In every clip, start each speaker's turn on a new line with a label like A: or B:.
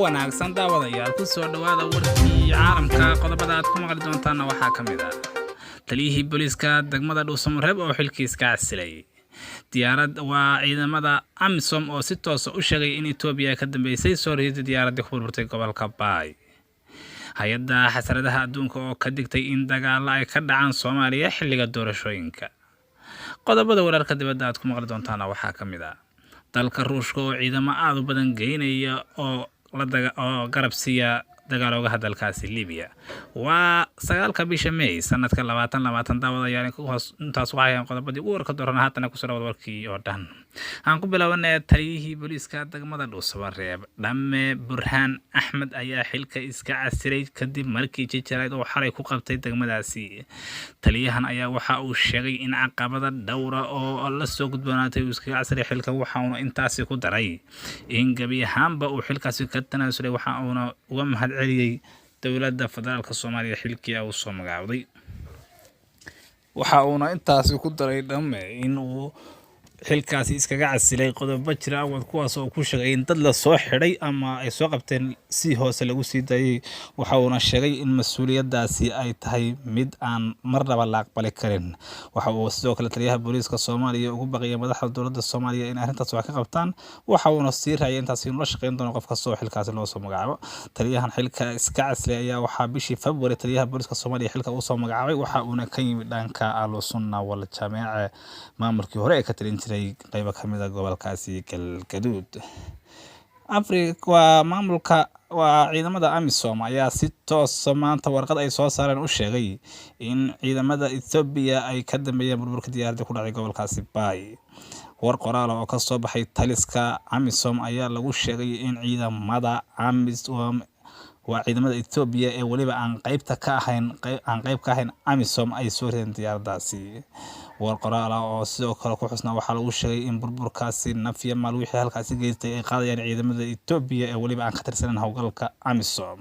A: Wanaagsan daawadayaal, ku soo dhowaada warkii caalamka. Qodobada aad ku maqli doontaana waxaa ka mid ah taliyihii booliiska degmada Dhuusamareeb oo xilkiis ka casilay, diyaarad waa ciidamada AMISOM oo si toosa u sheegay in Etoobiya ka dambeysay soo ridida diyaaraddii ku burburtay gobolka Baay, hay-adda xasaradaha adduunka oo ka digtay in dagaalo ay ka dhacaan Soomaaliya xilliga doorashooyinka. Qodobada wararka dibadda aad ku maqli doontaana waxaa ka mid ah dalka Ruushka oo ciidamo aada u badan geynaya oo oo garab siiya dagaaloogaha dalkaasi Libiya. Waa 9-ka bisha May sanadka 2020. Daawadayaal, intaas waxay ahayn qodobadii ugu warka doorana. Haatana kusoo dhawaad warkii oo dhan. Aan ku bilaabanaya taliyihii booliiska degmada Dhuusamareeb, Dhamme Burhaan Axmed, ayaa xilka iska casilay kadib markii jijarayd oo xalay ku qabtay degmadaasi. Taliyahan ayaa waxa uu sheegay in caqabada dhowra oo la soo gudboonaatay uu iskaga casilay xilka. Waxa uuna intaasi ku daray in gebi ahaanba uu xilkaasi ka tanaasulay. Waxa uuna uga mahad celiyey dowladda federaalka Soomaaliya xilkii uu soo magacaawday. Waxa uuna intaasi ku daray Dhamme in uu xilkaasi iskaga casilay qodobo jira awad, kuwaas oo ku sheegay in dad la soo xidhay ama ay soo qabteen si hoose lagu sii daayay. Waxa uuna sheegay in mas-uuliyaddaasi ay tahay mid aan marnaba la aqbali karin. Waxa uu sidoo kale taliyaha booliiska Soomaaliya ugu baqayay madaxda dowladda Soomaaliya in arrintaas wax ka qabtaan. Waxa uuna sii raayay intaasi inuu la shaqeyn doono qof kasta oo xilkaasi loo soo magacaabo. Taliyahan xilka iska casilay ayaa waxaa bishii February taliyaha booliiska Soomaaliya xilka uu soo magacaabay. Waxa uuna ka yimid dhanka Ahlu Sunna wal Jameece, maamulkii hore ee ka talin jiray qaybo ka mid a gobolkaasi Galgaduud. Afrika waa maamulka waa ciidamada AMISOM ayaa si toosa maanta warqad ay soo saareen u sheegay in ciidamada Ethiopia ay ka dambeeyeen burburka diyaaradda ku dhacday gobolkaasi Baay. War qoraal oo ka soo baxay taliska AMISOM ayaa lagu sheegay in ciidamada AMISOM waa ciidamada Ethiopia ee weliba aan qayb ka ahayn AMISOM ay soo rideen diyaaraddaasi. War qoraal ah oo sidoo kale ku xusnaa waxaa lagu sheegay in burburkaasi naf iyo maal wixii halkaasi geystay ay qaadayaan ciidamada Ethiopia ee weliba aan ka tirsaneyn howlgalka AMISOM.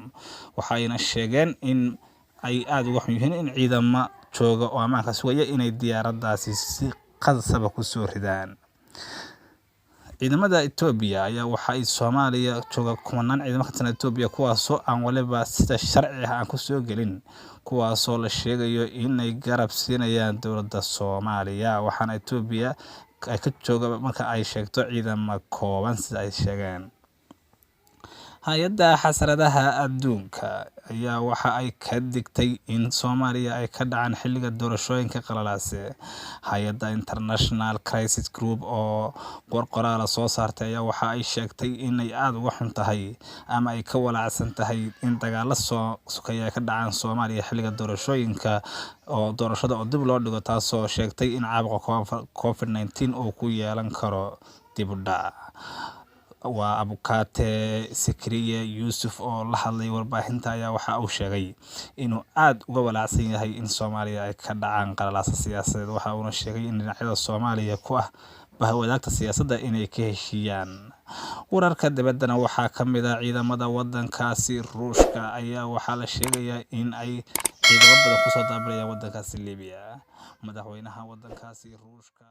A: Waxayna sheegeen in ay aada uga xun yihiin in ciidamo jooga oo ammaanka sugaya inay diyaaraddaasi si qasaba ku soo ridaan. Ciidamada Ethiopia ayaa waxa ay Soomaaliya jooga kumanaan ciidamo ka tirsan Ethiopia, kuwaasoo aan waliba sida sharci ah aan ku soo gelin, kuwaasoo la sheegayo inay garab siinayaan dowladda Soomaaliya. Waxaana Ethiopia ay ka jooga marka ay sheegto ciidamo kooban, sida ay sheegeen. Hay-adda xasaradaha adduunka ayaa waxa ay ka digtay in Soomaaliya ay ka dhacaan xilliga doorashooyinka qalalaase. Hay-adda International Crisis Group oo war qoraala soo saartay ayaa waxa ay sheegtay inay aada uga xun tahay ama ay ka walaacsan tahay in dagaalo soo sukaya ay ka dhacaan Soomaaliya xilliga doorashooyinka oo doorashada oo dib loo dhigo, taasoo sheegtay in caabuqa COVID-19 uu ku yeelan karo dib u dhac. Waa abukaate Sikriye Yuusuf oo la hadlay warbaahinta ayaa waxa uu sheegay inuu aada uga walaacsan yahay in Soomaaliya ay ka dhacaan qalalaasa siyaasadeed. Waxa uuna sheegay in dhinacyada Soomaaliya ku ah bahwadaagta siyaasadda inay ka heshiiyaan. Wararka dibaddana waxaa ka mid ah ciidamada wadankaasi Ruushka ayaa waxaa la sheegayaa in ay ciidamo badan kusoo daabilayaan wadankaasi Libiya. Madaxweynaha wadankaasi Ruushka